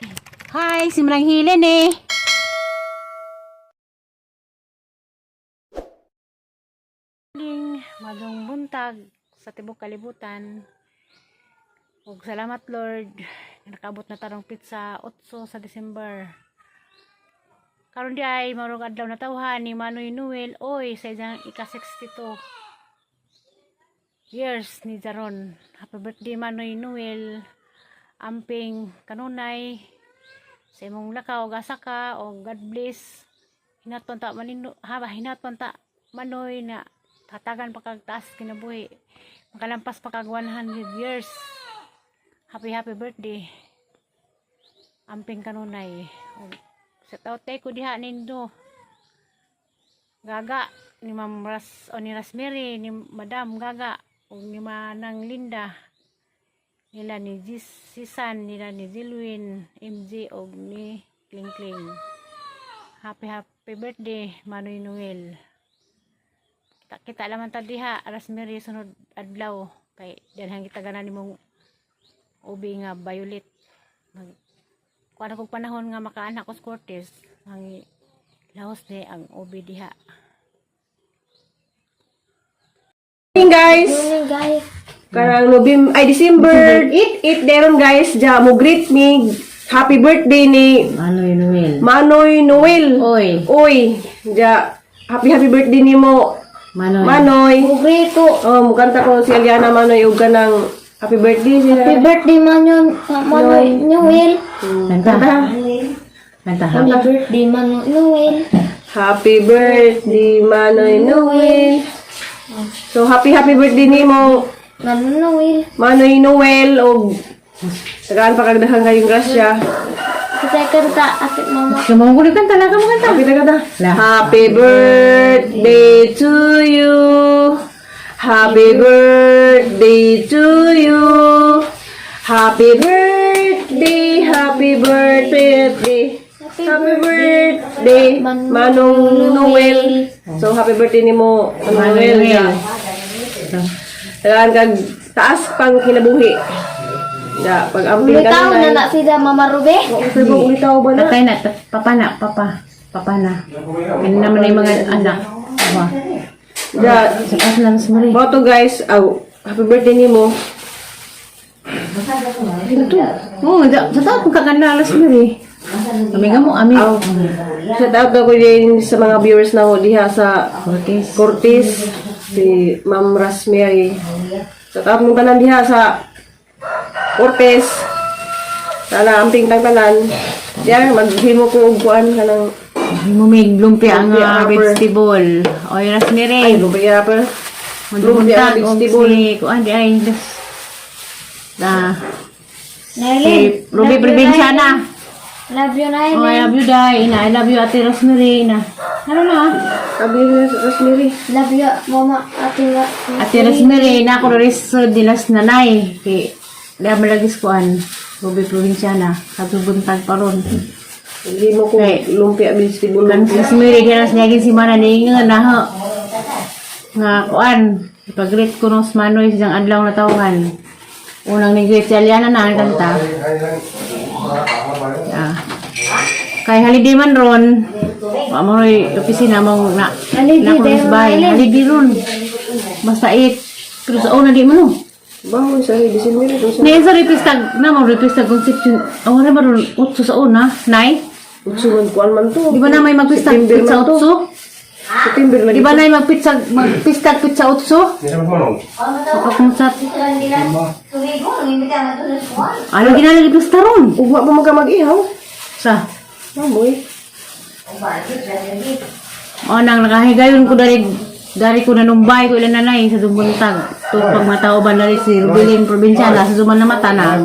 Hi, si Manang Hilen eh. Ling, magong buntag sa tibok kalibutan. Ug salamat Lord, nakaabot na tarong pizza 8 sa December. Karon di ay marong adlaw na tawhan ni Manoy Noel oy sa isang ika-62 years ni Jaron. Happy birthday, Manoy Noel. Amping kanunay sa imong lakaw gasa ka o God bless. Hinaton ta manino ha hinaton ta Manoy na tatagan pa kag taas kinabuhi. Makalampas pa kag 100 years. Happy happy birthday. Amping kanunay. Og sa taw ko diha nindo. Gaga ni Ma'am Ras o ni Rasmary ni Madam Gaga o ni Manang Linda nila ni Sisan nila ni Zilwin MJ og ni Kling Kling. Happy happy birthday, Manoy Noel. Kita kita laman ta diha, Rasmary, sunod adlaw kay danhan kita ganan nimong ubi nga violet. Mag kuan kog panahon nga makaanak ko sa Cortez ang laos ni ang ubi diha. Morning, guys. Morning, guys. Karang November ay December 8 8 deron guys, ja mo greet me happy birthday ni Manoy Noel. Manoy Noel. Oy. Oy, ja happy happy birthday nimo Manoy. Manoy. Mugri ko. Oh, mukanta ko si Aliana Manoy og kanang happy birthday siya. Happy birthday, Manoy, Manoy Noel. Kanta. Kanta. Happy birthday, Manoy Noel. Happy birthday, Manoy Noel. So happy happy birthday nimo Manoy Noel. Manoy Noel og tagaan pa kag daghang kayong grasya. Kasi kanta, ate mama. Sumungkol kan talaga mo kanta. Happy na kanta. La. Happy birthday to you. Happy birthday to you. Happy birthday, happy birthday. Happy birthday, Manong Noel. So, happy birthday nimo, Manong Manoy Noel. Noel. Tagaan kag taas pang kinabuhi. Ya, pag amping ka Ulitaw na na. na sila, Mama Rube. Ulitaw ba na? Tatay na, papa na, papa. Papa na. Ano naman na yung mga anak. Aba. Ya, Sa pas lang sa mali. Mo to guys, aw, happy birthday nimo. Oo, sa tao kung kakanda alas mali. Kami nga mo, ami. Aw. Shout out ko din sa mga viewers na ho diha sa Cortez. Cortez, si Ma'am Rosemary. Shout out mo tanan diha sa Cortez. Sana amping tang tanan. Diyan maghimo ko og kuan kanang Mumig lumpia ang Lumpia wrapper. vegetable. Oy, Rosemary. Ay, lumpia wrapper. Lumpia Magbuntag og vegetable. si kuan di ay das. Da. Si Nailin. Ruby Love you, Provinciana. Nailin. Love you, Oh, I Nailin. love you, Day. Ina, I love you, Ate Rosemary. Ina. Ano na? Sabi ni Rosemary. Love you, Mama. Ate Ate Rosemary, na ako rin sa dilas nanay. Kay, di malagis kuan. Ruby Provinciana. Katubuntag pa ron. Maghimo ko Right. lumpia vegetable. Kan si Rosemary, kaya nas niyagin si Mana ni na ho. Nga kuan. Ipag-greet ko nung Manoy sa isang adlaw na tawahan. Unang ni-greet si Aliana na ang kanta. Ah. Kay holiday man ron. Wa mo roy opisina mo na. Holiday Na ko dayon, bay. Helen. Holiday ron. Basta 8. Pero sa una di man no. Bangon sa December to sa Ni sa repistag na mo repistag Concepcion. Ang wala ba ron 8 sa una? 9? Utso man kuan man to. Di ba na may magpistag September pizza man to. 8? September lagi. Di ba na may magpizza magpistag pizza 8? Pagkakunsat. Ano ginalagi pista ron? Ugma pa man ka mag-ihaw. Sa Mamoy. O nang nakahigayon ko dari dari ko nanumbay ko ilan nanay sa dumbuntag. To pag matao ba na rin si Rubilin Provinciana sa duman na mata na.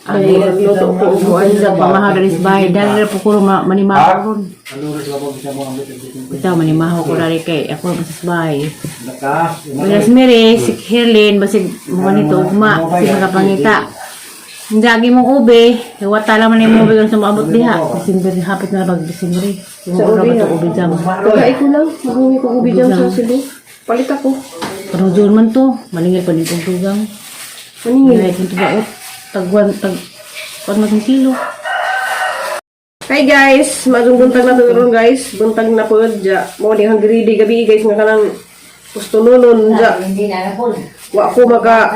Ay, nagluto ko og kuan. Sa pamahaw dari sa bahay. Dari po ko manimaho ron. Ito, manimaho ko dari kay ako pa sa bahay. Wala si Mary, si Herlin, basig mga nito ugma, si mga pangita. Ang jagi mong ube, wata laman na yung ube kung sumabot diha. December, hapit na bag December eh. Yung Sa ura ube, ba ito ha? ube jam? Pagkain ko lang, mag-uwi ko ubi jam sa Cebu. Palit ako. Pero doon man to, malingil pa din itong dugang. Maningil. Malingil itong tubaot. Tagwan, tag, kuwan matong kilo. Hi guys, maayong buntag na to ron guys. Buntag na po dya. Mo ni hang greedy gabi guys nga kanang gusto nunon dya. Wa ko maka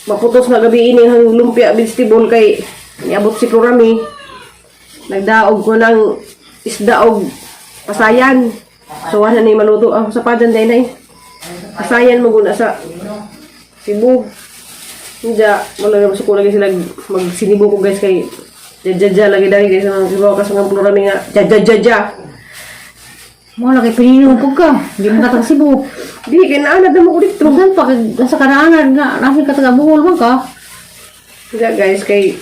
maputos na gabi ini hang lumpia vegetable kay niabot si Kurami. Nagdaog ko ng isda og pasayan. So wala ni maluto ako sa padan day nay. Pasayan mo guna sa Cebu. Dya, wala na masuko lagi sila magsinibo ko guys kay jajaja lagi dali guys ang kibaw kas nga plurami nga jajajaja. Mo lagi pinino po ka. Di mo katag Cebu. Di kay naanad na mo ko dito. Saan pa kay sa kanaanan nga nasa ka taga Bohol man ka. Dya guys kay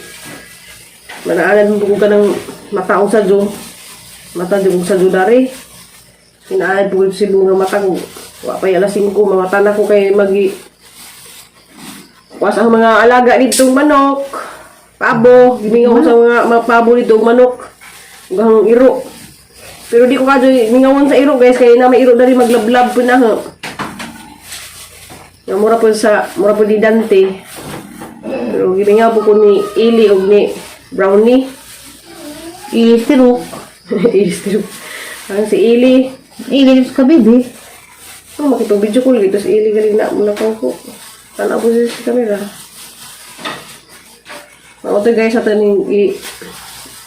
manaanad mo ko ka ng mata og sadyo. Mata di ko sadyo dari. Kinaanad po ko sa Cebu nga mata ko. Wa pa alas 5 mamata na ko kay magi Was ang mga alaga ditong manok. Pabo, gimingaw ko sa mga pabo dito manok. Ug ang iro. Pero di ko kadyo mingawon sa iro guys kay na may iro dali maglablab po na ho. Nga mura po sa mura po di Dante. Pero gimingaw po ko ni Ili og ni Brownie. Istirok. Ili Ang si Ili. Ili ka baby. Oh, makipag-video call dito si Ili galing na muna ko ko. Tanaw po siya sa camera. Mao to guys ato ning i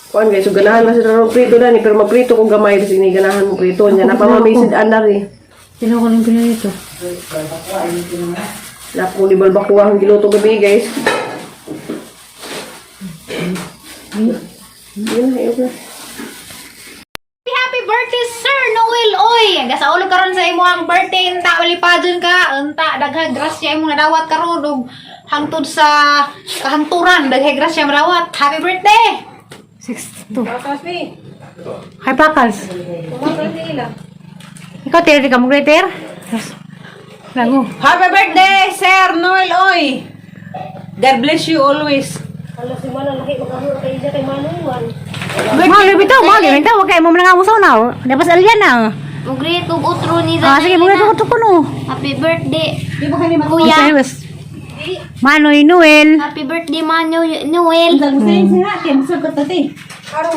kuan guys, so ganahan na sila ron prito dani pero maprito ko gamay kasi ni ganahan mo prito niya na pamamisid andar eh. Sino ko rin pinito? Napo ni balbakuha ang giluto gabi guys. Yun na, yun na. Happy birthday, Sir Noel! Oy, gasaulog karon sa imong birthday unta malipadon ka, unta daghang grasya imong nadawat karon ug hangtod sa kahangturan daghang grasya madawat. Happy birthday! 62. Hi Pakals. Ikaw ter ka mo greater? Lango. Happy birthday, Sir Noel Oy! God bless you always. Mali bitaw, mali bitaw kay mo mga musaw na. Dapat alyan na. Mugreet og utro ni Ah, sige, mo ko kuno. Happy birthday. Kuya. Kuya. Manoy Noel. Happy birthday, Mano Noel. Karong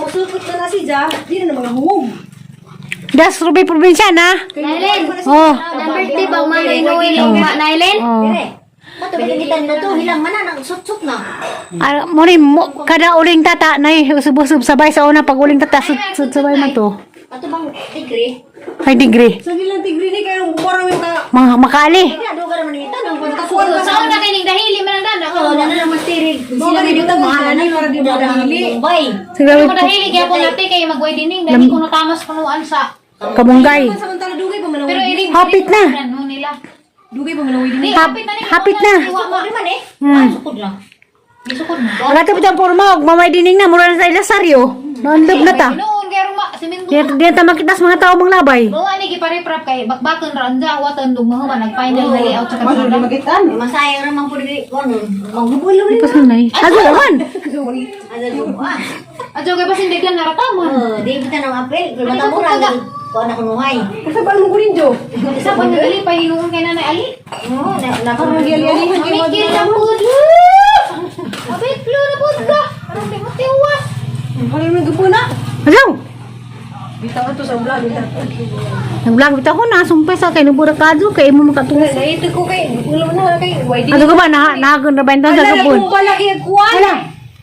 musukot na na si Ja, di na mga hungog. Das Ruby probinsya na. Nailen. Oh. Na birthday ba Manoy Noel og Ma Nailen? Oh. Hilang mana nang sutsut na. Ah, mo ni mo, kada uling tata nay usub-usub sabay sa una pag uling tata sud, sud sabay man to. Ato bang tigre? Ay degree. Sa gilang tigre ni kayo mura mo ka. Mga makali. Kaya do ka naman ito nang Sa una kay ning dahili man ang dana. Oh, na naman tirig. Mo ka dito mahal ni mura di mo dahili. Bombay. Siguro Ko dahili kaya po nate kay magwidening dahil ko natamas punuan sa kamunggay. Samantala dugay pa man pero iring Hapit na. Ano nila. Dugay pa man ang Di, hapit na ni. Hapit na. Sukod man eh. Sukod na. Gisukod na. Wala ta bitang porma og mamay dining na mura na sa Ilasario. Naandab na ta. Noon kay ruma simento. Di di ta makitas mga tao mang labay. Mo ani gipareprap kay bakbakan ra anja watan dug mahuman nag final na layout sa kalsada. Masayang ra man pud dili kon. Manghubol man. Pas na nay. Ago man. Ada lumua. Adyo kay basin daghan na rataman. Oh, di kita nang apel, pero mata mura ni. Kuan ako nuhay. Kasi ba mo kunin jo? Isa pa nagdali pa hinuon kay Nanay Ali. Oh, na na ko Magyali-alihan kay Mikil na pud. Abay, klaro pud ka. Aron di mo tiwas. Wala mo gupuna. Ago. Bitaw to sa vlog bitaw. Nag-vlog bitaw ko na sumpay sa kay nubura kadyo kay imo makatungo. Naito ko kay ulo na kay why di. Ano ka ba na nagon ra ba sa gapon? Wala kay kuan. Wala.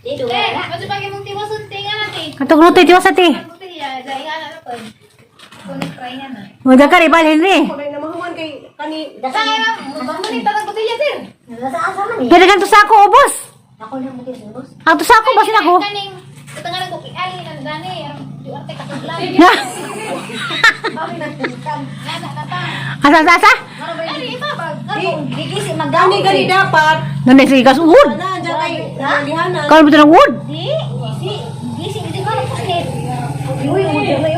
Dito Eh, adyo pa kay mong tiwas unti nga nate. Katong rote tiwas ate. Buti ya, dai nga na pud. Kung try na na. Mo ka ribal Henry. Wala na mahuman kay kani Sa kay ma'am, mo ni tatang botelya sir. Nasa asa man eh. Pero ganto sako ubos. Ako lang mo boss. Ang to sako basin ako. Kaning katangalan ko kay Ali nang dani aron di arte katuglan. Na. Nana na ta. Asa asa asa? Ali iba ba? Gigi si magaw. kani gani dapat. Nanay sige kas wood. Na andiyan kay lihanan. Karon bitaw ng wood. Di, si gisi gisi ko na puslit. Uy, uy, uy.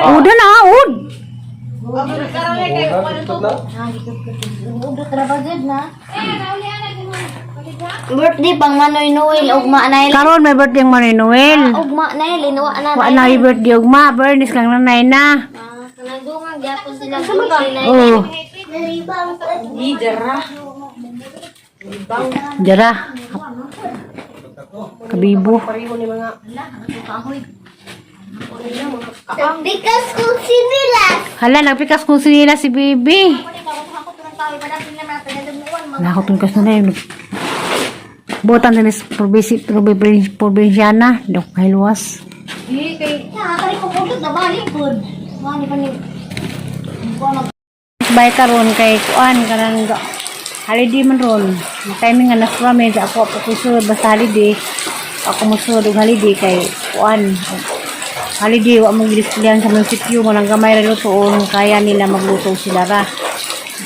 Wood na wood. Udot ra ba gud na? Eh, nauli ana gud mo. Birthday pang Manoy Noel og Ma Nailen. Karon may birthday ang Manoy Noel. Og Ma Nailen wa na. Wa na birthday og ma, Bernice kang nanay na. Ah, kanang gyapon sila. Oh, Di jara. jara. Kabibo. Pareho ni mga Because kung sinilas. Hala, nagpikas kung sinila si Bibi. Nakakutong kas na yun. Butan din is probinsyana. Dok kahiluwas. Eh, kay Ya, kari ko pulot na balik pod. Mani pa ni. Bay karon kay kuan kanang holiday man ron. Timing nga nas rami sa ako ako kusod basta holiday. Ako mosulod og holiday kay kuan. Holiday wa mo gidisplayan sa munisipyo mo nang gamay ra lutoon kaya nila magluto sila ra.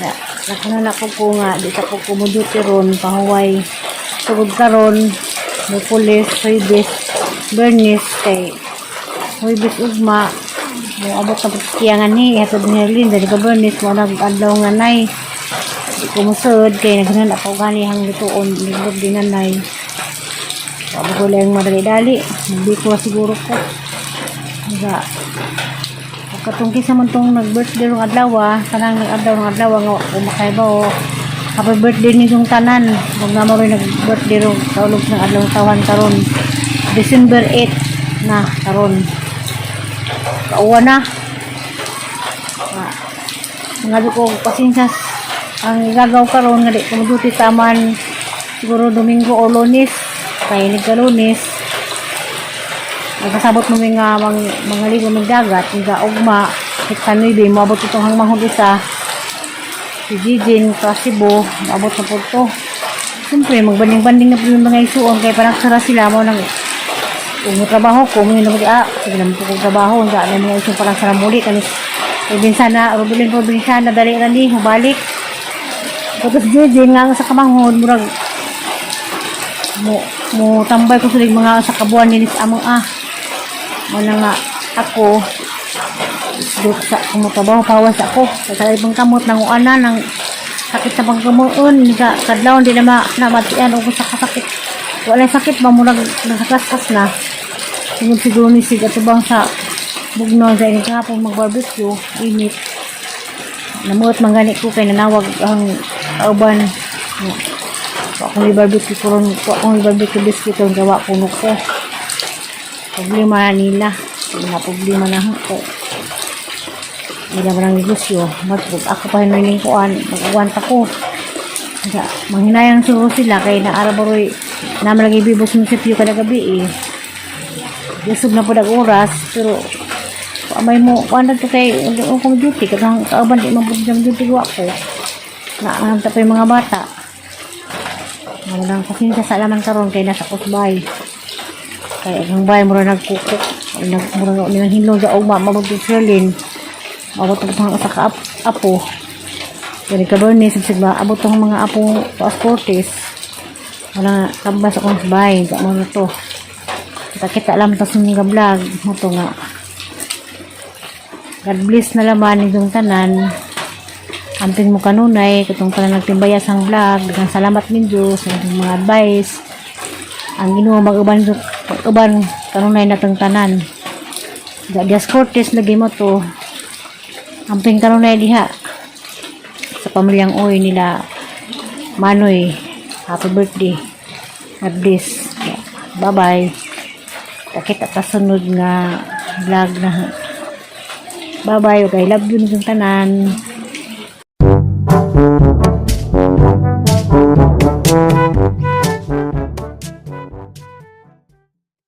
Da, nakana ko nga di sa ko kumuduty ron pahuway. Tugod karon Miyerkules, Huwebes, Bernes kay Huwebes ugma mo abot na pagkiyangan ni hatod ni Herlin dali ka Bernes mo nag adlaw nga nay di ko musod kay naghanan ako gani hang lutoon lingkod din nanay. Sabi ko lang madali-dali, hindi ko siguro ko. Nga, pagkatungki sa man tong nag-birthday rong adlaw, kanang nag-adlaw ng adlaw nga wa ko makaibaw. Happy birthday ni yung tanan. Wag nga maroy nag-birthday rong kaulog ng adlaw tawan karon. December 8 na karon. Kauwa na. Ah, mga ko pasensya ang gagaw karon nga di ko maduti taman siguro Domingo o Lunes kay nagka-Lunes nagkasabot mo mi nga mga ligo ng dagat nga ugma hekta 9 moabot itong hangmahod isa si Jijin ka Cebu moabot na po to. Siyempre magbanding-banding na po yung mga isuon kay parang sara sila mo nang kung trabaho ko mo naman sige naman po kong trabaho nga na mga isong parang sara muli kani probinsyana Rubilin probinsyana dali ra ni hubalik. Tapos Jijin nga sa kamanghod murag mo mo tambay ko sa mga sa kabuan ni among mo na nga ako dot sa kumutrabaho pawas ako sa ibang kamot nang uana nang sakit sa pangkamuon ka kadlawon di na ma namatian og sa kasakit wala sakit ba murag nakakaskas na tungod siguro ni sig atubang sa bugnaw sa inyong kahapon mag-barbecue init namuot man gani ko kay nanawag ang kauban. Wa akong i-barbecue karon, wa akong i-barbecue biscuit karon kay wa kuno ko. Problema nila. Mga problema na ako. Nila man ang negosyo. Matug ako pa hinuling kuan, mag-uwan pa ko. Nga, manghinayang siguro sila kay naara baroy naman lagi bibos munisipyo kada gabi eh. Yusog na po dag oras pero amay mo kuan na to kay uli ko duty katong kauban di man po sa duty wa ko. Naanta pa yung mga bata. Walang pasensya sa alaman karon kay nasa kusbay. Kay ang bay mura nagkukok. Nag mura nilang hinlong sa ugma mabot Sherlyn. Mabot ang usa ka apo. Dili ka Bernie sibsig ba abot ang mga apo sa Cortes. Wala tambas akong bay sa mo na to. Kita kita lang ta sa mga vlog mo to nga. God bless na laman inyong tanan. Amping mo kanunay, katong tanan nagtimbaya sang vlog. Daghang salamat ninyo sa inyong mga advice. Ang Ginoo mag-uban mag-uban kanunay natong tanan. Dias Cortez lagi mo to. Amping kanunay diha sa pamilyang Oy nila Manoy. Happy birthday. God bless. Bye-bye. Kita ta sunod nga vlog na. Bye-bye. Okay, love you ninyong tanan.